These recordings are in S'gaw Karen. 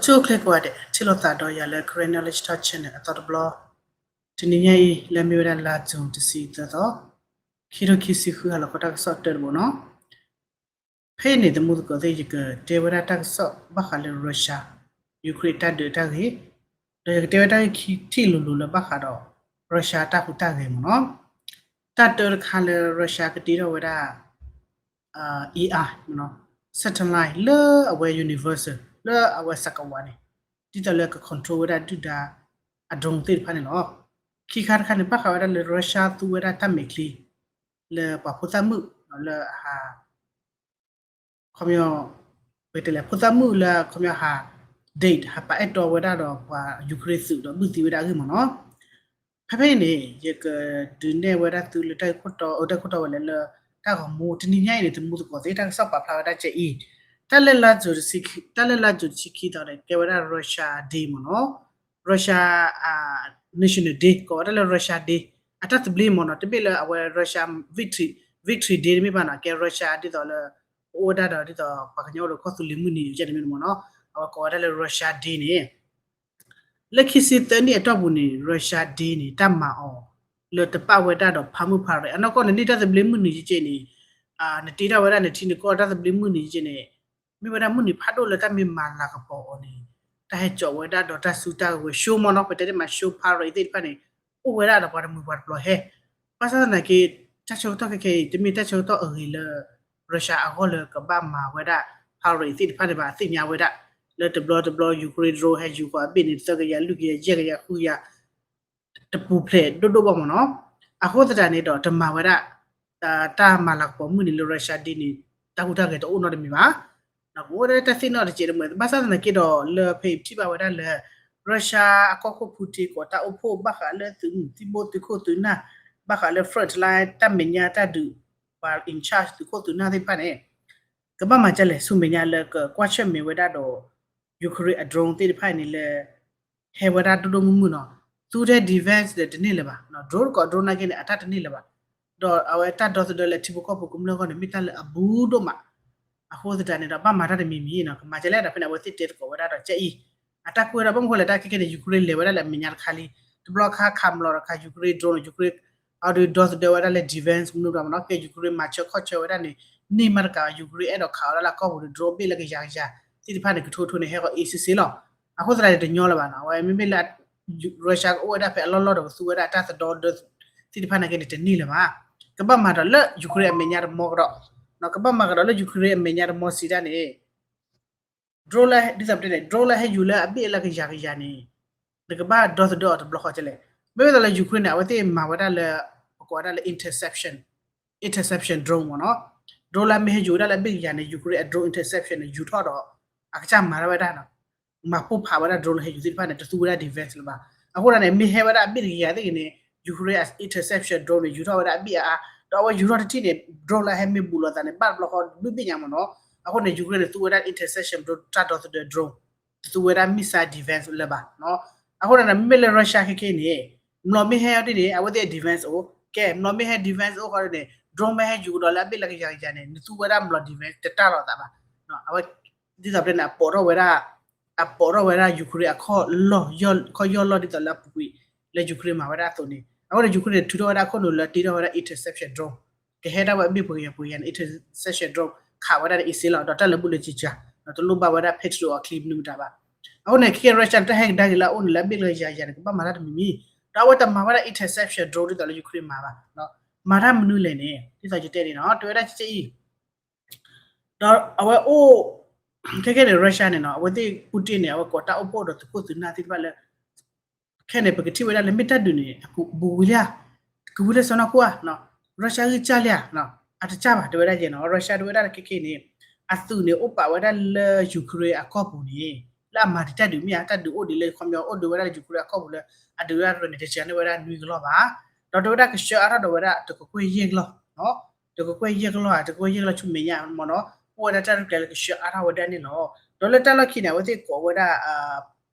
အိၣ်ဆူၣ်အိၣ်ချ့ကိးဂၤဒဲး ထံၣ်လိာ်သးဒီးယၤလၢ Karen Knowledge Talk Channel အသီတဘျီ, တနံၤညါအံၤ လၢအမ့ၢ်ဝဲဒၣ်လါ June တဆံသၢသီ, ခံကထိခံဆံဃုဟါလီၤခီတၢ်ကစီၣ်တၢတဘိနီၤ. ဖဲအံၤန့ၣ် သမူသကိးသ့ၣ် ယကတဲဝဲဒၣ်တၢ်ကစီၣ်ဘၣ်ဃးလၢ Russia Ukraine တၢ်ဒုးတၢ်ဂ့ၢ်, ဒီးယကတဲဝဲတၢ်ဂ့ၢ်ခံထံၣ်လိၤလိၤလၢဘၣ်ဃးဒီး Russia တၢ်ဟူးတၢ်ဂဲၤမ့ၢ်နီၤ. တၢ်တၢတခါလၢ Russia ကတ့ထီၣ်ဝဲဒၣ် AI satellite လၢအဝဲ universe လၢအဝဲစကဝၤန့ၣ်, ဒ်သိးလၢက control ဝဲဒၣ်ဒုၣ်ဒါအ drone သ့ၣ်တဖၣ်န့ၣ်လီၤ. ခံခါတခါန့ၣ် ဘၣ်ဃးဝဲဒၣ်လၢ Russia သူဝဲဒၣ်တၢ်မဲာ်ချံ လၢပှၤဖိသၣ်မုၣ် လၢအဟး ခီပညီ ပတဲလဲၣ် ဖိသၣ်မုၣ်လၢခီပညီဟး date ဟးပာ်အဲၣ်တီဝဲဒၣ်ဒီးပှၤ Ukraine သုးဒီးဘုၣ်သံဝဲဒၣ်အဂ့ၢ်မ့ၢ်နီၤ. ဖဲဖဲအံၤန့ၣ် ယကဒုးနဲၣ်ဝဲဒၣ်သုလၢတၢ်ခိၣ်တီ တၢ်ခိၣ်တီဝဲလဲၣ်လၢ တၢ်ဂီၤမူတနံၤညါအံၤန့ၣ် သမူသကိးသ့ၣ် တၢ်ကစီၣ်ပာ်ဖျါဝဲဒၣ်ကဲအံၤ, တၢ်လၢလါ June တဆံ တၢ်လၢလါ June တဆံခံသီန့ၣ် ကဲဝဲဒၣ် Russia Day မ့ၢ်နီၤ. Russia National Day ကိးဝဲဒၣ်လၢ Russia Day အတၢ်သဘျ့မ့ၢ်နီၤ. တမ့ၢ်လၢအဝဲ Russia Victory Day တမ့ၢ်ဘၣ်နီၤ. ကဲ Russia ဒ်သိးလၢ ပအိၣ်ဝဲဒၣ်ဒီးဒ်သိးပှၤကညီအိၣ်ဒီးကီၢ်သူလ့ၤမုၢ်နံၤန့ၣ် ကဲတမ့ၢ်မ့ၢ်နီၤ. အဝဲကိးဝဲဒၣ်လၢ Russia Day န့ၣ် လၢခံဆံသၢနံၣ်အတီၢ်ပူၤန့ၣ် Russia Day န့ၣ် တၢ်မၤအီၤ လၢတပာ်ဝဲဒၣ်ဒီးဖးမုၢ်ဖးရ့ၣ် အနီၢ်ကီၢ်န့ၣ် န့ၢ်တၢ်သဘျ့မုၢ်နံၤယက့န့ၣ်, နတ့ထီၣ်ဝဲဒၣ်နထံနကီၢ်တၢ်သဘျ့မုၢ်နံၤယက့န့ၣ်, မ့ၢ်ဝဲဒၣ်မုၢ်နံၤဖးဒိၣ်လၢတၢ်မ့ၢ်မၤလၤကပီၤအီၤန့ၣ်, တၢ်ဟဲကၠီးဝဲဒၣ်ဒီးတၢ်စုတၢ်ကဝဲၤ show မ့ၢ်နီၤ. ပတဲတ့ၢ်မး show parade သ့ၣ်တဖၣ်န့ၣ် အိၣ်ဝဲဒၣ်ဒီးပှၤတမှံၤပှၤတပျီၤဟဲ ဘၣ်ဆၣ်သနာ်က့ တၢ်ဆၢကတီၢ်ခဲခဲအံၤ တမ့ၢ်တၢ်ဆၢကတီၢ်အဂ့ၤလၢ Russia အဂီၢ်လၢကဘၣ်မၤဝဲဒၣ် parade သ့ၣ်တဖၣ်န့ၣ်ဘၣ်. သ့ၣ်ညါဝဲဒၣ် လၢတဘျီတဘျီ Ukraine drone ဟဲယူၤဃီၤအဘ့ၣ်န့ၣ် သၢကယၤ လွံၢ်ကယၤ ယဲၢ်ကယၤ ဃုကယၤ တပူၤဖျဲးဒိၣ်ဒိၣ်ဘၣ်မ့ၢ်နီၤ. အဃိသတးန့ၣ်ဒီး တမၤဝဲဒၣ် တၢ်မၤလၤကပီၤမုၢ်နံၤလၢ Russia Day န့ၣ် တၢ်ဟူးတၢ်ဂဲၤတအိၣ်နီတမံၤဘၣ်. ကအိၣ်ဝဲဒၣ်တၢ်သ့ၣ်နီၣ်တစဲးတမှဲၤ ဘၣ်ဆၣ်သနာ်က့ဒီး လၢဖဲအံၤထံၣ်ဘၣ်ဝဲဒၣ်လၢ Russia အကီၢ်ခိၣ် Putin ကိးတၢ်အိၣ်ဖှိၣ်ဘၣ်ဃးလၢသုးမုၢ်သံၣ်ဘိသုးခိၣ်သုးနၢ် ဘၣ်ဃးလၢ front line တၢ်မဲာ်ညါတၢ်ဒုး ပှၤ in charge သုးခိၣ်သုးနၢ်သ့ၣ်တဖၣ်န့ၣ် ကဘၣ်မၤဒ်လဲၣ် ဆူမဲာ်ညါလၢကကွၢ်ဆၢၣ်မဲာ်ဝဲဒၣ်ဒီး Ukraine အ drone သ့ၣ်တဖၣ်န့ၣ်လၢ ဟဲဝဲဒၣ်ဒိၣ်ဒိၣ်မုၢ်မုၢ်နီၤ. သူထဲ defense ဒီးတန့ၢ်လၢၤဘၣ်. drone တကိး drone နာ်က့န့ၣ် အတၢ်တန့ၢ်လၢၤဘၣ်. ဒီးအဝဲတၢ်ဒီသဒၢလၢထံဖိကီၢ်ဖိကမျၢၢ်အဂီၢ်န့ၣ် မ့ၢ်တၢ်လၢအဘူးဒိၣ်မး. အဃိသတးန့ၣ်ဒီး ဘၣ်မၤတၢ်တမံၤမံၤနီၤ ကမၤဒ်လဲၣ်ဒီး ဖဲန့ၣ် အဝဲသ့ၣ်တဲသကိးဝဲဒၣ်ဒီး ကဲအံၤ အတၢ်ကွၢ်ဝဲဒၣ် ဘၣ်မနုၤဃိလဲၣ် တၢ်ခဲကဲန့ၣ် Ukraine လဲၤဝဲဒၣ်လၢအမဲာ်ညါတခါလံ. တဘျီခါခးမျိာ်တခါ Ukraine drone နီၤ Ukraine အဝဲဒီးဒီသဒၢဝဲဒၣ်လၢ defense မနုၤတၢ်မနီၤ ကဲ Ukraine မၤဆၢခီၣ်ဆၢဝဲဒၣ်န့ၣ် န့ၢ်မးတကး Ukraine အဲၣ်ဒိးခးအီၤဒၣ်လၢအကီၢ်ပူၤဒီး drone ဘ့ၣ်လၢကယၤကယၤ သ့ၣ်တဖၣ်န့ၣ် ကထိထိန့ၣ် ဟဲဃီၤအ့စ့စ့လီၤ. အဃိသတးန့ၣ် တညီလၢၤဘၣ်နီၤ အဝဲမ့မ့ၢ်လၢ Russia ကအိၣ်ဝဲဒၣ်ဖဲအလီၢ်လီၢ်ဒီးကသူဝဲဒၣ်တၢ်သဒီဒၢ သ့ၣ်တဖၣ်နာ်က့န့ၣ် တန့ၢ်လၢၤဘၣ်. ကဘၣ်မၤဒီးလၢ Ukraine အမဲာ်ညါတမီကဒီး ကဘၣ်မၤကဒီးလၢ Ukraine အမဲာ်ညါတမီစံးဒၣ်န့ၣ် drone လၢ ဒ်သိးပတဲန့ၣ် drone လၢဟဲယူၤလၢအဘ့ၣ်လၢကယၤကယၤန့ၣ် နကဘၣ်ဒီသဒၢအီၤတဘျီဃီကလဲၣ်. မ့မ့ၢ်သိးလၢ Ukraine န့ၣ် အဝဲသ့ၣ်မၤဝဲဒၣ်လၢ ပကိးဝဲဒၣ်လၢ interception, interception drone မနီၤ drone လၢမ့ၢ်ဟဲယူၤဝဲဒၣ်လၢအဘ့ၣ်ကယၤန့ၣ် Ukraine အ drone interception န့ၣ် ယူၤထီၣ်ဒီး အကစၢ်မၤထီၣ်ဝဲဒၣ်နီၤ မၤပိၢ်ဖးဝဲဒၣ် drone လၢဟဲယူၤသ့ၣ်တဖၣ်န့ၣ် တသူဝဲဒၣ် defense လၢၤဘၣ်. အဃိသတးန့ၣ် မ့ၢ်ဟဲဝဲဒၣ်အဘ့ၣ်တကယၤသ့ၣ်ဂ့ၤန့ၣ် Ukraine အ interception drone န့ၣ် ယူၤထီၣ်ဝဲဒၣ်အဘ့ၣ်အါအါ ဒီးအဝဲယူၤထီၣ်တထံၣ်န့ၣ် drone လၢဟဲမ့ၢ်ဘူးလိာ်သးန့ၣ် ဘၣ်တဘျီဃီဘုၣ်ဘ့ၣ်ညါမနီၤ. အဃိန့ၣ် Ukraine န့ၣ် သူဝဲဒၣ် interception drone တၢ်ဒီသဒၢ drone တသူဝဲဒၣ် missile defense လၢၤဘၣ်. အဃိန့ၣ် မ့မ့ၢ်လၢ Russia ခဲခဲအံၤန့ၣ် မျိာ်မ့ၢ်ဟဲအီၤဒ်န့ၣ် အဝဲသ့ၣ် defense အိၣ် ကဲ မျိာ်မ့ၢ်ဟဲ defense အိၣ်ဃီဒ်န့ၣ် drone မ့ၢ်ဟဲယူၤကဒီးလၢအဘ့ၣ်လၢကယၤကယၤန့ၣ် နသူဝဲဒၣ်မျိာ် defense တတၢ်လီၤသးဘၣ်. အဝဲ ဒ်သိးပတဲန့ၣ် အပိာ်ထီၣ်ဝဲဒၣ် အပိာ်ထီၣ်ဝဲဒၣ် Ukraine အခီၣ်လီၢ် ခီၣ်ယီၢ်လီၢ်ဒ်သိးလၢအပူၤကွံာ် လၢ Ukraine မၤဝဲဒၣ်အသိးန့ၣ် အဃိန့ၣ် Ukraine န့ၣ် ထုးထီၣ်ဝဲဒၣ်အခိၣ်နူာ်လၢတ့ထီၣ်ဝဲဒၣ် interception drone ကဟဲဒၣ်ဝဲအဘ့ၣ်ပှဲၤကယၤပှဲၤကယၤန့ၣ် interception drone ခးဝဲဒၣ်န့ၣ် အ့စ့လီၤ ဒီးတၢ်လၢာ်ဘူၣ်လၢာ်စ့ၤစှၤ ဒီးတလိၣ်ဘၣ်ဝဲဒၣ် Patriot အချံမနုၤမတၤဘၣ်. အဃိန့ၣ် ခဲကဲ Russia န့ၣ် တၢ်ဟဲကဒါက့ၤလၢအအိၣ်န့ၣ် လၢအဘ့ၣ်လၢကယၤကယၤန့ၣ် ကဘၣ်မၤတၢ်တမံၤမံၤ ဒီးအဝဲတမၤဝဲဒၣ် interception drone ဒ်သိးလၢ Ukraine မၤဘၣ်. မၤတၢ်မနုၤလဲၣ်န့ၣ် ဒ်သိးယတဲန့ၣ်နီၤ တဲဝဲဒၣ်ကဲအံၤ ဒီးအဝဲအိၣ် ခဲကဲန့ၣ် Russia န့ၣ်နီၤ အဝဲသ့ၣ် Putin န့ၣ် အဝဲကိးတၢ်အိၣ်ဖှိၣ်ဒီးသုးခိၣ်သုးနၢ်သ့ၣ်တဖၣ်လၢ ခဲန့ၣ် ပကထံၣ်ဝဲဒၣ်လၢမ့ၢ်တၢ်ဒုးန့ၣ် အကဘူးဝံၤလံဧါ, ကဝံၤလၢစီနီၢ်ခိဧါ, Russia ဂံၢ်စၢ်လံဧါ, အတစၢ်ဘၣ် တဲဝဲဒၣ်ယဲနီၤ Russia တဲဝဲဒၣ်ခဲခဲအံၤန့ၣ် အသုးန့ၣ်အိၣ်ပာ်ဝဲဒၣ်လၢ Ukraine အကီၢ်ပူၤန့ၣ် လၢအမၤဒံးတၢ်ဒုးမ့ၢ်ဧါ, တၢ်ဒုးအိၣ်ဒံးလၢခီပညီအိၣ်ဒံးဝဲဒၣ်လၢ Ukraine အကီၢ်ပူၤလၢ အဒုးဝဲဒၣ်န့ၣ် တစှၤန့ၢ်ဝဲဒၣ်နွံကလီၢ်ဘၣ်. ဒီးတဲဝဲဒၣ်ကဆှၢအါထီၣ်ဒီးဝဲဒၣ်တကကွဲၢ်ယဲၢ်ကလီၢ်, တကကွဲၢ်ယဲၢ်ကလီၢ်ဧါ, တကကွဲၢ်ယဲၢ်ကလီၢ်ဆူမဲာ်ညါမ့ၢ်နီၤ, အိၣ်ဝဲဒၣ်တၢ်ရဲၣ်ကျဲၤလၢကဆှၢအါထီၣ်ဝဲဒၣ်န့ၣ်လီၤ. ဒီးလၢတၢ်လီၢ်ခံန့ၣ် အဝဲသ့ၣ်ကိးဝဲဒၣ်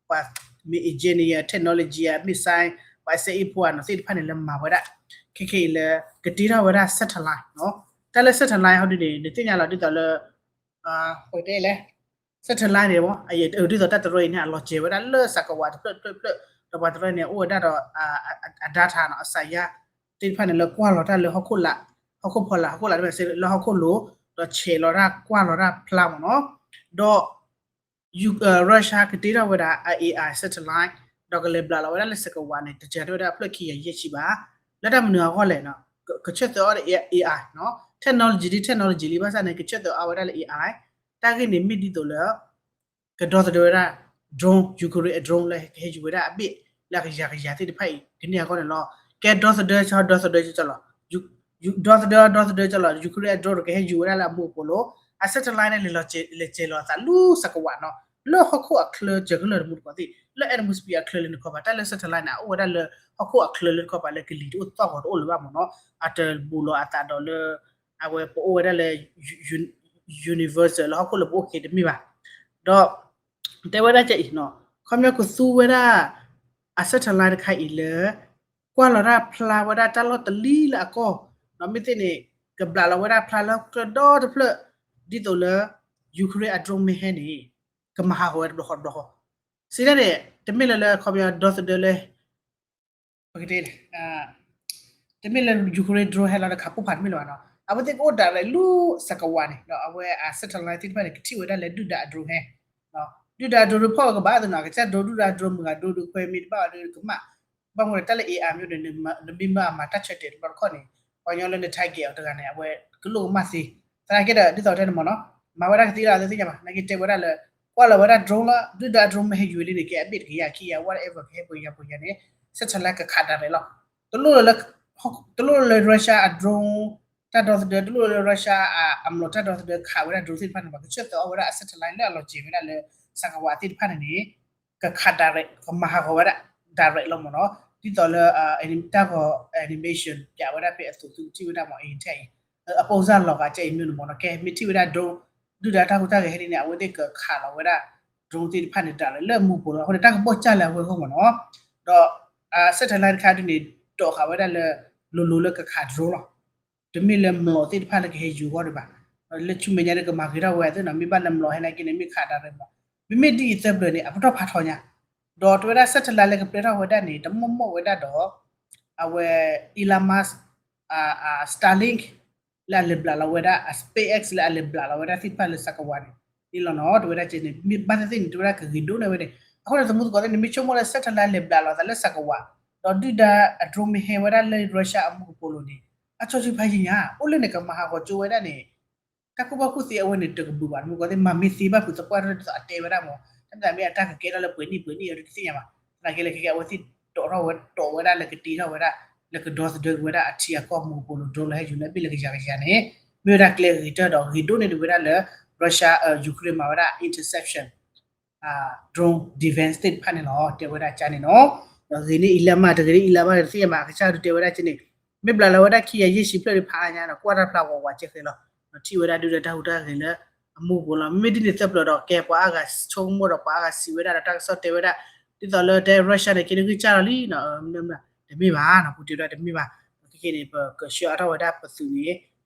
ပှၤမ့ၢ် engineer, technology ဧါ, missile ပှၤစဲအ့ၣ်ဖိဧါနီၤ သ့ၣ်တဖၣ်န့ၣ်လၢမၤဝဲဒၣ် ခဲခဲအံၤလၢ ကတ့ထီၣ်ဝဲဒၣ် satellite နီၤ, တၢ်လၢ satellite ဟီဒုန့ၣ် နသ့ၣ်ညါလီၤဒ်သိးလၢ ပကတဲလဲၣ် satellite န့ၣ် ဒ်သိးတၢ်တရၢအံၤန့ၣ် အလီၤစဲၤဝဲဒၣ်လၢစးကဝးတဖျၢၣ်တဖျၢၣ်တဖျၢၣ်, ဒီးပှၤတရၢန့ၣ် အိၣ်ဝဲဒၣ်ဒီး အ data နီၤ အစးယါ သ့ၣ်တဖၣ်န့ၣ် လၢကွၢ်လီၤတၢ်လၢဟီၣ်ခိၣ်လာ်, ဟီၣ်ခိၣ်ဖီလာ် ဟီ၁ခိၣ်လၢဟီၣ်ခိၣ်လိၤ, ဒီးဆဲးလီၤတၢ်ကွၢ်လီၤတၢ်ဖျါမ့ၢ်နီၤ, ဒီး Russia ကတ့ထီၣ်ဝဲဒၣ်အ AI satellite ဒီးကလဲၤဘျးလီၤဝဲဒၣ်လၢစးကဝးန့ၣ် တစှၤထီၣ်ဝဲဒၣ်အဖျၢၣ်ခံကယၤယဲၢ်ဆံဘၣ်. လၢတၢ်မနုၤအဂီၢ်လဲၣ်, ကဆၢသၢအီၤဒီး AI နီၤ, technology ဒ် technology လံ ဘၣ်ဆၣ်န့ၣ် ကဆၢသၢအီၤဝဲဒၣ်လၢ AI, တၢ်ဂ့ၢ်န့ၣ်မ့ၢ်ဒ်သိးလၢ ကဒီသဒၢဝဲဒၣ် drone, Ukraine အ drone လၢကဟဲယူၤဝဲဒၣ်အဘ့ၣ်လၢအကယၤကယၤသ့ၣ်တဖၣ်အံၤ ကန့ၢ်အဂီၢ်န့ၣ်လီၤ. ကဲဒီသဒၢ ဒီသဒၢကလီၤ, ဒီသဒၢ ဒီသဒၢကလီၤ Ukraine အ drone ကဟဲယူၤဝဲဒၣ်လၢအမူးအပူၤလီၤ. အ satellite န့ၣ် လဲၤစဲၤလီၤအသးလၢစးကဝးနီၤ, လၢဟီၣ်ခိၣ်အချၢစၢၤကလၢာ်တမူတကိးသ့ၣ်, လၢ atmosphere အချၢလၢနခီဘၣ် တၢ်လၢ satellite န့ၣ် အအိၣ်ဝဲဒၣ်လၢဟီၣ်ခိၣ်အချၢလၢနခီဘၣ် လၢကလံၤတအိၣ်သီၣ်ဂီၤတအိၣ်လၢၤဘၣ်မ့ၢ်နီၤ, အတဘူးလီၤအသးဒီးလၢ အဝဲပအိၣ်ဝဲဒၣ်လၢ universal လၢဟီၣ်ခိၣ်လၢပအိၣ်က့ၤတမ့ၢ်ဘၣ်. ဒီး တဲဝဲဒၣ်ကအံၤနီၤ, ခီပညီကသူဝဲဒၣ် အ satellite တခါအံၤလၢ ကွၢ်လီၤတၢ်ဖျါဝဲဒၣ်တၢ်လီၢ်တလံလၢအကီၢ်, ဒီးမ့ၢ်သ့ၣ်န့ၣ် ကဘျးလီၤဝဲဒၣ်ဖျါလၢကျၢၢ်ဒီတဖျၢၣ်, ဒ်သိးလၢ Ukraine အ drone မ့ၢ်ဟဲန့ၣ် ကမၤဟးဂီၤဝဲတဘျီဃီတဘျီဃီ. စံးဒ်န့ၣ် တမ့ၢ်လၢလၢခီပညီဒီသဒၢလၢ ပကတဲ တမ့ၢ်လၢ Ukraine drone ဟဲလီၤဒီးခးပိၢ်ဖးတမ့ၢ်လၢၤဘၣ်နီၤ, အဝဲသ့ၣ်ကအိၣ်ဒၣ်လဲာ်လၢစးကဝးန့ၣ် ဒီးအဝဲအ satellite သ့ၣ်တဖၣ်န့ၣ် ကထံၣ်ဝဲဒၣ်လၢဒုၣ်ဒါအ drone ဟဲ, ဒုၣ်ဒါ drone ဖီၣ်ကဘၣ်သနာ်က့ drone ဒုၣ်ဒါ drone မုၢ်ဂၤ drone ဒုးခွဲမ့ၢ်တဘၣ်အီၤဒီးကမၣ်, ဘၣ်မနုၤဒီးတၢ်လၢ AI မ့ၢ်န့ၣ် နမ့ၢ်မၤမၤတၢ်ဆၢတဲာ်တဘျီတခီၣ်န့ၣ် ပှၤကညီလၢန target အီၤတဂၤန့ၣ် အဝဲကလိၣ်ကမၣ်သ့, သနာ်က့ဒီး ဒ်သိးတဲန့ၣ်မ့ၢ်နီၤ, မၤဝဲဒၣ်ကသ့လီၤ သ့ၣ်ညါဘၣ်, သနာ်က့တဲဝဲဒၣ်လၢ ကွၢ်လီၤဝဲဒၣ် drone လၢ ဒုၣ်ဒါ drone မ့ၢ်ဟဲယူၤလံန့ၣ် ကဲအဘ့ၣ်တကယၤခံကယၤ whatever ကဟဲပှဲၤကယၤပှဲၤကယၤန့ၣ် satellite ကခးဒၣ်ရဲၣ်လီၤ. တလိၣ်လၢ တလိၣ်လၢ Russia အ drone တၢ်ဒီသဒၢ, တလိၣ်လၢ Russia အ အမျိာ်တၢ်ဒီသဒၢခးဝဲဒၣ် drone သ့ၣ်တဖၣ်န့ၣ်ဘၣ်, ကဆၢသၢအီၤဝဲဒၣ်အ satellite လၢအလီၤစဲၤဝဲဒၣ်လၢ စးကဝးသ့ၣ်တဖၣ်န့ၣ်န့ၣ် ကခးဒၣ်ရဲၣ်, ကမၤဟးဂီၤဝဲဒၣ် ဒၣ်ရဲၣ်လီၤမ့ၢ်နီၤ, ဒ်သိးလၢ တၢ်ဂီၤ animation ပၠးဝဲဒၣ်ဖဲအသိးသုကထံၣ်ဝဲဒၣ်မ့ၢ် အံၤထဲအံၤ အပိစၢ်လီၤဂာ်ကဲအံၤမ့ၢ်န့ၣ်မ့ၢ်နီၤ, ကဲမ့ၢ်ထံၣ်ဝဲဒၣ် drone ဒုၣ်ဒါတၢ်ဟူးတၢ်ဂဲၤဟဲဒ်န့ၣ် အဝဲသ့ၣ်ကခးလီၤဝဲဒၣ် drone သ့ၣ်တဖၣ်န့ၣ် ဒၣ်ရဲၣ်လၢမူးပူၤလီၤ. အဃိန့ၣ် တၢ်ကဘီၣ်ကၢ်လၢအဝဲအဂီၢ်မ့ၢ်နီၤ, ဒီး satellite တခါဒ်န့ၣ် ဒိးဃာ်ဝဲဒၣ်လၢ လိၤလိၤလၢကခး drone လီၤ. တမ့ၢ်လၢမျိာ်သ့ၣ်တဖၣ်လၢကဟဲယူၤအဂီၢ်ဒံးဘၣ်. လၢဆူမဲာ်ညါဒီးကမၤဂ့ၤထီၣ်ဝဲသ့ၣ်နီၤ, မ့ၢ်ဘၣ်လၢမျိာ်ဟဲနာ်က့န့ၣ် မ့ၢ်ခးဒၣ်ရဲၣ်ဘၣ်. မ့မ့ၢ်ဒ်အံၤသၢဖျၢၣ်န့ၣ် အပတီၢ်ဖးထီညါ, ဒီးတဲဝဲဒၣ် satellite လၢကပျဲထီၣ်ဝဲဒၣ်န့ၣ် တမိၢ်မိၢ်ဝဲဒၣ်ဒီး အဝဲ Elon Musk Starlink လၢအလဲၤဘျးလီၤဝဲဒၣ် အ SpaceX လၢအလဲၤဘျးလီၤဝဲဒၣ်သ့ၣ်တဖၣ်လၢစးကဝးန့ၣ် န့ၣ်လီၤနီၤ. တဲဝဲဒၣ်ကဲန့ၣ် မ့ၢ်ဘၣ်သ့ၣ်သ့ၣ်န့ၣ် တဲဝဲဒၣ်ကဂ့ၤဒိၣ်န့ၢ်ဝဲန့ၣ်. အဃိန့ၣ် သမူသကိးသ့ၣ်န့ၣ် မ့ၢ်ဆိကမိၣ်လၢ satellite လဲၤဘျးလီၤသးလၢစးကဝး, ဒီးဒုၣ်ဒါအ drone မ့ၢ်ဟဲဝဲဒၣ်လၢ Russia အမူးကပိာ်လိၤန့ၣ် အစီဆှံဖးယံာ်ညါ အိၣ်လၢန့ၣ်ကမၤဟးဂီၤကၠိဝဲဒၣ်န့ၣ် တၢ်ကူၣ်ဘၣ်ကူၣ်သ့အဝဲန့ၣ် တကဘုးဘၣ်. သမူသကိးသ့ၣ် မၤမ့ၢ်သ့ဘၣ်ဖုးသပှၢ်ထီၣ်ဒ်သိးအတဲဝဲဒၣ်မ့ၢ် တၢ်မ့ၢ်အတၢ်ကကဲထီၣ်လၢပှဲၤနံၣ်ပှဲၤနံၣ်အံၤဒ်ကသ့ၣ်ညါဘၣ်. သနာ်က့လၢခဲကဲအဝဲသ့ၣ်ဒိးထီၣ်ဝဲ ဒိးဝဲဒၣ်လၢကတ့ထီၣ်ဝဲဒၣ် လၢကဒီသဒၢက့ၤဝဲဒၣ်အထံအကီၢ်မူးကပိာ်လိၤ drone လၢဟဲယူၤလၢအဘ့ၣ်လၢကယၤကယၤန့ၣ် မ့ၢ်ဝဲဒၣ်ကျဲဂ့ၤကတၢၢ်ဒီး ဂ့ၤဒိၣ်န့ၢ်ဒံးဝဲဒၣ်လၢ Russia Ukraine မၤဝဲဒၣ် interception drone defense သ့ၣ်တဖၣ်န့ၣ်လီၤ. တဲဝဲဒၣ်ကဲန့ၣ်နီၤ. ဒီးဂ့ၤန့ၢ်အံၤလၢမး တဂ့ၤန့ၢ်အံၤလၢမးတသ့ၣ်ညါဘၣ်. အကစၢ်ဒုးတဲဝဲဒၣ်ကဲန့ၣ် မ့ၢ်ဘျးလီၤဝဲဒၣ်ခံကယၤယဲၢ်ဆံဖျၢၣ်ဒီးဖးအါညါဒီး ကွၢ်တၢ်ဖျါဝးဝးကဲဃဲလီၤ. ထံၣ်ဝဲဒၣ်ဒုၣ်ဒါတၢ်ဟူးတၢ်ဂဲၤလၢအမူးပူၤလီၤ. မ့မ့ၢ်ဒ်န့ၣ်သၢဖျၢၣ်ဒီး ကဲပှၤအါဂၤဆိကမိၣ်ဒီးပှၤအါဂၤစံးဝဲဒၣ်ဒီးတၢ်ကစီၣ်တဲဝဲဒၣ် ဒ်သိးလၢတဲ Russia န့ၣ် က့ၤနဂံၢ်စၢ်လီၤလံနီၤ. တမ့ၢ်ဘၣ်နီၤ, ပူၤတ့ၢ်ဝဲဒၣ်တမ့ၢ်ဘၣ်. ခဲကဲန့ၣ် ပကဆှၢအါထီၣ်ဝဲဒၣ်ပသုးန့ၣ်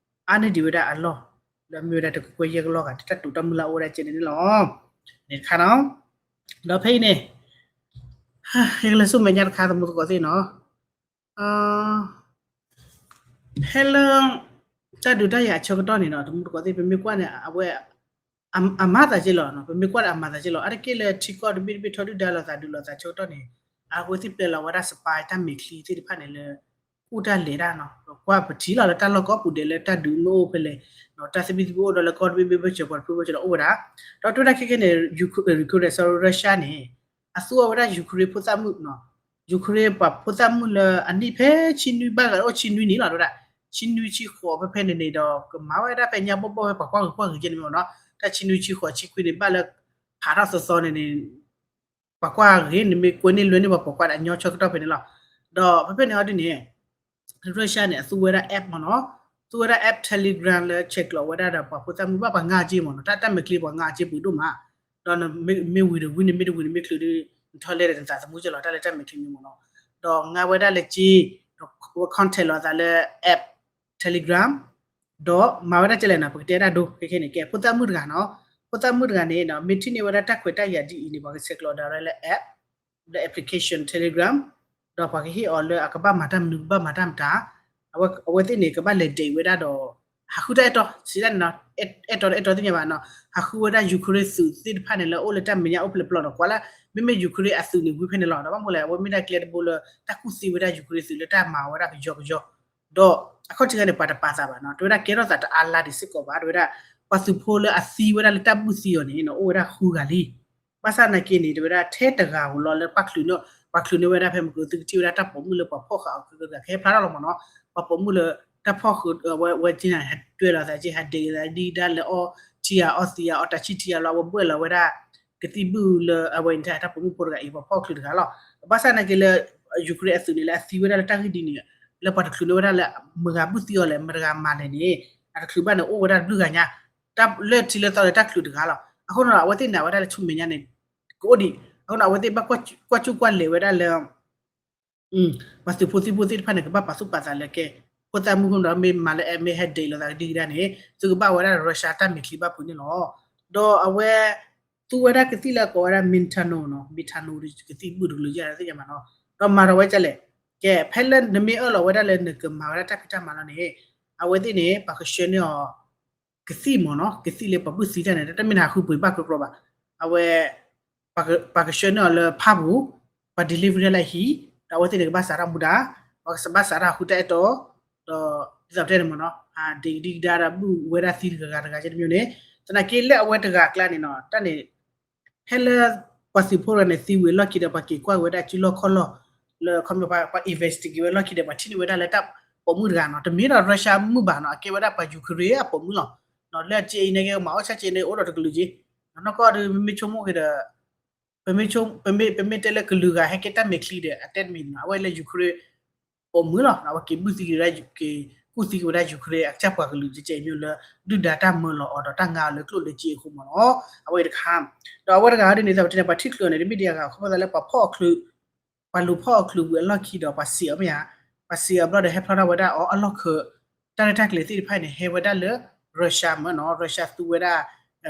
အါန့ၢ်ဒံးဝဲဒၣ်အလီၢ် လၢအမ့ၢ်ဝဲဒၣ်တကကွဲၢ်ယဲၢ်ကလီၢ်ဂၤ တၢ်တိာ်တၢ်မုၢ်လၢ်အိၣ်ဝဲဒၣ်ကဲန့ၣ်န့ၣ်လီၤ. န့ၣ်တခါနီၤ. ဒီးဖဲအံၤန့ၣ် ယကလဲၤဆူမဲာ်ညါတခါ သမူသကိးသ့ၣ်နီၤ. ဖဲလၢ တၢ်ဒုးတၢ်ယၤအဆၢကတီၢ်န့ၣ်နီၤ သမူသကိးသ့ၣ် ပမ့ၢ်ကွၢ်န့ၣ် အဝဲ အမၤသးက့လီၤနီၤ. ပမ့ၢ်ကွၢ်ဒီးအမၤသးက့လီၤ. အါတက့ၢ်လၢထံကီၢ်တဘ့ၣ်တဘ့ၣ်ထီဒုၣ်ဒါလိာ်သးဒုးလိာ်သးဆၢကတီၢ်န့ၣ် အဝဲသ့ၣ်ပျဲလီၤဝဲဒၣ် spy တၢ်မဲာ်ချံသ့ၣ်တဖၣ်န့ၣ်လၢ ကူၣ်တၢ်လဲၤတၢ်နီၤ. ကွၢ်ပထံၣ်လီၤလၢတၢ်လီၢ်ကိးပူၤဒဲးလၢတၢ်ဒုးမ့ၢ်အိၣ်ဖဲလဲၣ်, တၢ်သဘံၣ်သဘုၣ်အိၣ်ဒီးလၢကီၢ်တဘ့ၣ်ဘ့ၣ်ဘၢၣ်စၢၤပှၤတဖုဘၢၣ်စၢၤဒီးအိၣ်ဝဲဒၣ်. ဒီးတဲဝဲဒၣ်ခဲကဲန့ၣ် Ukraine, sorry, Russia န့ၣ် အသူအီၤဝဲဒၣ် Ukraine ဖိသၣ်မုၣ်နီၤ. Ukraine ပှၤဖိသၣ်မုၣ်လၢအနံၣ်ဖဲဆံနွံဘၣ်ဂၤအိၣ်ဆံနွံန့ၣ်လီၤ တဲဝဲဒၣ်. ဆံနွံဆံဃိးဖဲဖဲန့ၣ်န့ၣ်ဒီး ကမၤဝဲဒၣ်ဖဲညါဘီၣ်ဘီၣ်ဖဲပှၤကွၢ်ဂ့ၤကွၢ်ဂ့ၤကဲန့ၣ်မ့ၢ်နီၤ. တၢ်ဆံနွံဆံဃိးဆံခွံန့ၣ် ဘၣ်လၢဖးထီၣ်သီသီန့ၣ်န့ၣ် ပှၤကွၢ်ဂ့ၤန့ၣ်မ့ၢ်ကွဲန့ၢ်လွဲန့ၢ်ပှၤပိာ်ခွါဒီးအညီဆၢကတီၢ်ဖဲန့ၣ်လီၤ. ဒီးဖဲဖဲန့ၣ်အီၤဒ်န့ၣ် Russia န့ၣ် အသူဝဲဒၣ် app မ့ၢ်နီၤ. သူဝဲဒၣ် app Telegram လၢဆဲးကျိးဝဲဒၣ်ဒီးပှၤဖိသၣ်မုၣ်ဘၣ်ပှၤငါက့မ့ၢ်နီၤ. တၢ်တၢ်မဲာ်ချံပှၤငါက့ပှ့ၤဒိၣ်မး. ဒီးမ့ၢ်ဝံၤတဝံၤန့ၣ် မ့ၢ်တဝံၤန့ၣ် မ့ၢ်ချုးဒုး နထီလဲၣ်ဒီးနသးသမူက့လီၤ တၢ်လၢတၢ်မဲာ်ချံမ့ၢ်မ့ၢ်နီၤ. ဒီးငါဝဲဒၣ်လၢက့ ဒီး contact လီၤသးလၢ app Telegram ဒီးမၤဝဲဒၣ်ကဲလဲၣ်နီၤ ပကတဲဒၣ်ဒိ ခဲခဲန့ၣ် ကဲဖိသၣ်မုၣ်တဂၤနီၤ. ဖိသၣ်မုၣ်တဂၤန့ၣ် မ့ၢ်ထံၣ်န့ၢ်ဝဲဒၣ်တၢ်ခွဲးတၢ်ယာ်ဒ်အံၤန့ၣ် ပှၤကဆဲးကျိးဒၣ်ဝဲလၢ app လၢ application Telegram ဒီးပှၤကဟ့ၣ်အီၤလၢအကဘၣ်မၤတၢ်မနုၤ ကဘၣ်မၤတၢ်မတၤ, အဝဲသ့ၣ်န့ၣ် ကဘၣ်လဲၤဒ့ဝဲဒၣ်ဒီး ဟးဃုတၢ်အဲၣ်တီ, စံးဒ်န့ၣ်နီၤ, အဲၣ်တီဒီးအဲၣ်တီသ့ၣ်ညါဘၣ်နီၤ, ဟးဃုဝဲဒၣ် Ukraine သုးသ့ၣ်တဖၣ်န့ၣ် လၢအအိၣ်လၢတၢ်မဲာ်ညါအိၣ်ဖျဲၣ်ပျီနီၤ, ကွၢ်လၢ မ့မ့ၢ် Ukraine အသုးန့ၣ် ဝံၤဖဲန့ၣ်လီၤ. ဒီးဘၣ်မနုၤလဲၣ် အဝဲမ့ၢ်ဒၣ်ကျဲတဘိလၢ တၢ်ကူၣ်သ့ဝဲဒၣ် Ukraine သုးလၢတၢ်မၤဝဲဒၣ်ကယီကယီ, ဒီးအခီၣ်ထံးခါန့ၣ် ပှၤတပာ်သးဘၣ်နီၤ, တဲဝဲဒၣ်ကဲထီၣ်သးတအါလါဒံးစ့ၢ်ကီးဘၣ်, တဲဝဲဒၣ် ပှၤသုးဖိလၢအသံဝဲဒၣ်လၢတၢ်ဘူၣ်သံအီၤန့ၣ် အိၣ်ဝဲဒၣ်ဃုဂၤလံ. ဘၣ်ဆၣ်နာ်က့န့ၣ် တဲဝဲဒၣ်ထဲတဂၤဧိၤလီၤလၢပှၤချုးန့ၢ်, ပှၤချုးန့ၢ်ဝဲဒၣ်ဖဲမုၢ်ကၢသုကထံၣ်ဝဲဒၣ်တၢ်ပိာ်မုၣ်လၢပှၤဖီၣ်ဃာ်အီၤကဂၤကဟဲဖျါထီၣ်လီၤမ့ၢ်နီၤ, ပှၤပိာ်မုၣ်လၢတၢ်ဖီၣ်ဃာ်အဝဲဝဲက့န့ၣ် ဟဲတွဲလီၤသးက့ ဟးဒ့လီၤသးဒ်ဒၣ်လၢအီထံအီသံးအီတၢ်ဆံၣ်ထံအီလီၤ, အဝဲဘှဲၣ်လီၤဝဲဒၣ် ကသံၣ်ဘူၣ်လၢအဝဲန့ၣ် တၢ်ပိာ်မုၣ်ဖိတဂၤအံၤ ပှၤဖီၣ်ချုးတဂၤလီၤ. ဘၣ်ဆၣ်နာ်က့လၢ Ukraine အသုးန့ၣ် လၢအသံဝဲဒၣ်လၢတၢ်ဂ့ၢ်ဒ်န့ၣ် လၢပှၤတချုးန့ၢ်ဝဲဒၣ်လၢ မတၤဂၤဘူၣ်သံအီၤလဲၣ် မတၤဂၤမၤလဲၣ်န့ၣ် အတချုးဘၣ်န့ၣ် အိၣ်ဝဲဒၣ်တဘျုးဂၤညါ, တၢ်လၢထံလၢသီလၢတၢ်ချုးတဂၤလီၤ. အဃိန့ၣ်ဒီး အဝဲသ့ၣ်နာ်ဝဲဒၣ်လၢဆူမဲာ်ညါန့ၣ် ကအိၣ်ဒံး, အဃိန့ၣ် အဝဲသ့ၣ်ဘၣ်ကွၢ်စူၣ်ကွၢ်လဲၤဝဲဒၣ်လၢ ပှၤသုးဖိသံၣ်ဖိသ့ၣ်တဖၣ်န့ၣ် ကဘၣ်ပာ်သူၣ်ပာ်သးလၢကဲ ဖိသၣ်မုၣ်ဖိဒီးမ့ၢ်မၤလၢအဲၣ်မ့ၢ်ဟဲဒ့လီၤသးကဒံကဒါန့ၣ် သုကဘၣ်ဝဲဒၣ် Russia တၢ်မဲာ်ချံဘၣ်ဖုးန့ၣ်လီၤ. ဒီးအဝဲ သူဝဲဒၣ်ကသံၣ်လၢအကိးဝဲဒၣ် Mintanov နီၤ, Mintanov ကသံၣ်ဘူၣ်တကလုာ်ယါသ့ၣ်ညါမးနီၤ, ဒီးမၤဒီးဝဲဒ်လဲၣ်, ကဲ ဖဲလၢနမ့ၢ်အၢၣ်လီၤဝဲဒၣ်လၢနကမၤဝဲဒၣ်တၢ်ဖံးတၢ်မၤလီၤန့ၣ် အဝဲသ့ၣ်န့ၣ် ပှၤကဆှၢန့ၢ်အီၤ ကသံၣ်မ့ၢ်နီၤ, ကသံၣ်လၢပှၤဘူၣ်သံတၢ်န့ၣ် တမ့ၢ်နဟးဃုပှ့ၤဘၣ်ကကြၢးဘၣ်, အဝဲ ပှၤကဆှၢန့ၢ်အီၤလၢဖးပူၤ, ပှၤ delivery လၢဟံၣ်, ဒီးအဝဲသ့ၣ်န့ၣ် ကဘၣ်စးထီၣ်မူဒါ, ပှၤကဘၣ်စးထီၣ်ဟးဃုတၢ်အဲၣ်တီ, ဒီးဒ်သိးပတဲန့ၣ်မ့ၢ်နီၤ, ဒ့ကဒံကဒါဒီးဘူၣ်ဝဲဒၣ်သံတဂၤဂၤတဂၤကဲတမံၤန့ၣ်, သနာ်က့လၢအဝဲတဂၤအကျါန့ၣ်နီၤ, တၢ်န့ၣ် ဖဲလၢ ပှၤသုးဖိတဂၤန့ၣ် သံဝံၤအလီၢ်ခံဒီး ပှၤက့ၤကွၢ်ဝဲဒၣ်စုလီၢ်ခီၣ်လီၢ်, လၢခီပညီပှၤ investigate ဝဲလီၢ်ခံဒီး ပှၤထံၣ်န့ၢ်ဝဲဒၣ်လၢတၢ်ပိာ်မုၣ်တဂၤနီၤ, တမ့ၢ်ဒီး Russia မုၣ်ဘၣ်နီၤ, အကဲဝဲဒၣ်ပှၤ Ukraine အပိာ်မုၣ်လီၤ. လၢအကဲအံၤန့ၣ်က့ မၤအီၣ်ဆၣ်ကဲန့ၣ် အိၣ်ဒီးတကလုာ်က့, နီၢ်ကီၢ်ဒီး မ့မ့ၢ်ဆိကမိၣ်က့ၤဒီး ပမ့ၢ်တဲလၢကလုာ်ဂၤဟဲကဲတၢ်မဲာ်ချံဒီး အတဲတမံၤန့ၣ် အဝဲလၢ Ukraine ပိာ်မုၣ်လီၤ, အဝဲက့ၤဘူၣ်သံက့ၤဝဲဒၣ် က့ၤကူၣ်သံက့ၤဝဲဒၣ် Ukraine အကစၢ်ပှၤကလုာ်ကဲကဲအံၤမ့ၢ်လၢ ဒုၣ်ဒါတၢ်မၢလီၤအီၤဒီးတၢ်ငါအီၤလၢကျိၣ်လၢစ့အဃိမ့ၢ်နီၤ, အဝဲအံၤတခါ, ဒီးအဝဲတဂၤဒ်န့ၣ် သးပတဲန့ၣ် ပှၤထံၣ်ချုးအီၤန့ၣ် တမ့ၢ်ဒံးအဂၤ ခီဖျိသးလၢပှၤဖီၣ်ချုး ပှၤလူၤဖီၣ်အီၤချုးဝံၤအလီၢ်ခံဒီး ပှၤစံးအီၤမ့ၢ်ဧါ, ပှၤစံးအီၤဘျီဒီး ဟဲဖျါထီၣ်ဝဲဒၣ်အီၤအလီၢ်ခၢး, တၢ်ရဲၣ်တၢ်ကျဲၤသ့ၣ်တဖၣ်န့ၣ် ဟဲဝဲဒၣ်လၢ Russia မ့ၢ်နီၤ, Russia သူဝဲဒၣ်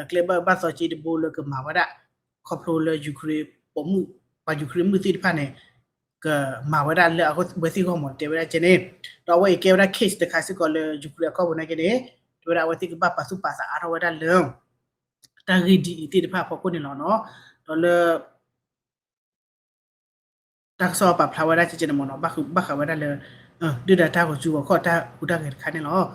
ကျဲဘၣ်ဘၣ်သီက့တဘိလၢကမၤဝဲဒၣ် ခီဖျိလၢ Ukraine ပိာ်မုၣ်, ပှၤ Ukraine မုၣ်သ့ၣ်တဖၣ်န့ၣ် ကမၤဝဲဒၣ်လၢအဝဲသ့ၣ်ဂီၢ်မ့ၢ်တဲဝဲဒၣ်ကဲန့ၣ်, ဒီးအဝဲအံၤကဲဝဲဒၣ် case တခါစ့ၢ်ကီးလၢ Ukraine အကီၢ်ပူၤနာ်က့န့ၣ်, တဲဝဲဒၣ်အဝဲသ့ၣ်ကဘၣ်ပာ်သူၣ်ပာ်သးအါထီၣ်ဝဲဒၣ်လၢ တၢ်ဂ့ၢ်ဒ်အံၤသ့ၣ်တဖၣ်အဖီခိၣ်န့ၣ်လီၤနီၤ, ဒီးလၢ တၢ်ကစီၣ်ပာ်ဖျါဝဲဒၣ်ကဲကဲန့ၣ်မ့ၢ်နီၤ, ဘၣ်ဃးဝဲဒၣ်လၢ ဒုၣ်ဒါတၢ်ဂီၤစုဂီၤခီၣ်တၢ်ဟူးတၢ်ဂဲၤတခါန့ၣ်လီၤ.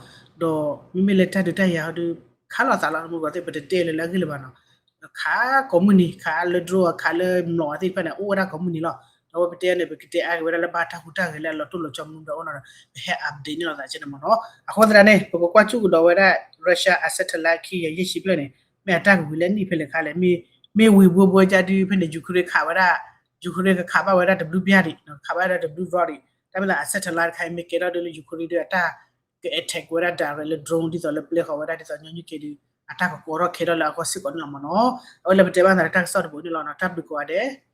ဒီးမ့မ့ၢ်လၢတၢ်ဒုးတၢ်ယၤဟီဒုး ခးလိာ်သးလီၤ မုၢ်ဂီၤသ့ၣ် ပတတဲလၢလၢအဂ့ၢ်လၢၤဘၣ်နီၤ, ခးကိးမုၢ်နံၤ ခးလၢ drone ခးလၢမျိာ်သ့ၣ်တဖၣ်န့ၣ် အိၣ်ဝဲဒၣ်ကိးမုၢ်နံၤလီၤ. ဒီးအဝဲပတဲန့ၣ် ပကတဲအါဂ့ၤဝဲဒၣ်လၢဘၣ်တၢ်ဟူးတၢ်ဂဲၤလၢအလီၤတိၢ်လီၤဆီမနုၤဒီးအိၣ်နီၤဒီး ပဟဲ update န့ၢ်လိာ်သးကဲန့ၣ်မ့ၢ်နီၤ. အဃိသတးန့ၣ် ပကကွၢ်ကၠူၣ်ကဒီးဝဲဒၣ် Russia အ satellite ခံဂၤယဲၢ်ဆံဖျၢၣ်န့ၣ် မ့ၢ်အတၢ်ကဝံၤလၢနံၣ်ဖဲလဲၣ်ခါလဲၣ်, မ့ၢ်ဝံၤဘှီဘှီကဒီးဖဲန့ၣ် Ukraine ခးဝဲဒၣ်, Ukraine ကခးဘၣ်ဝဲဒၣ်တဘျုးပျၢ်ဒံး, ခးဘၣ်ဝဲဒၣ်တဘျုး round ဒံး, တၢ်မ့ၢ်သးအ satellite တခါအံၤမ့ၢ်ကဲထီၣ်ဒ်လၢ Ukraine ဒီးအတၢ်က attack ဝဲဒၣ် direct လၢ drone ဒ်သိးလၢပျဲဃီၤဝဲဒၣ်ဒ်သိးညီနုၢ်က့ဒုး အတၢ်ကကီထီၣ်ခဲထီၣ်လၢအဂီၢ်စ့ၢ်ကီးန့ၣ်လီၤမ့ၢ်နီၤ. အဝဲလၢပတဲဘၣ်သးလၢတၢ်ကစီၣ်တဘိန့ၣ်လီၤနီၤ, တၢ်ဘျုးကိးဂၤဒဲး.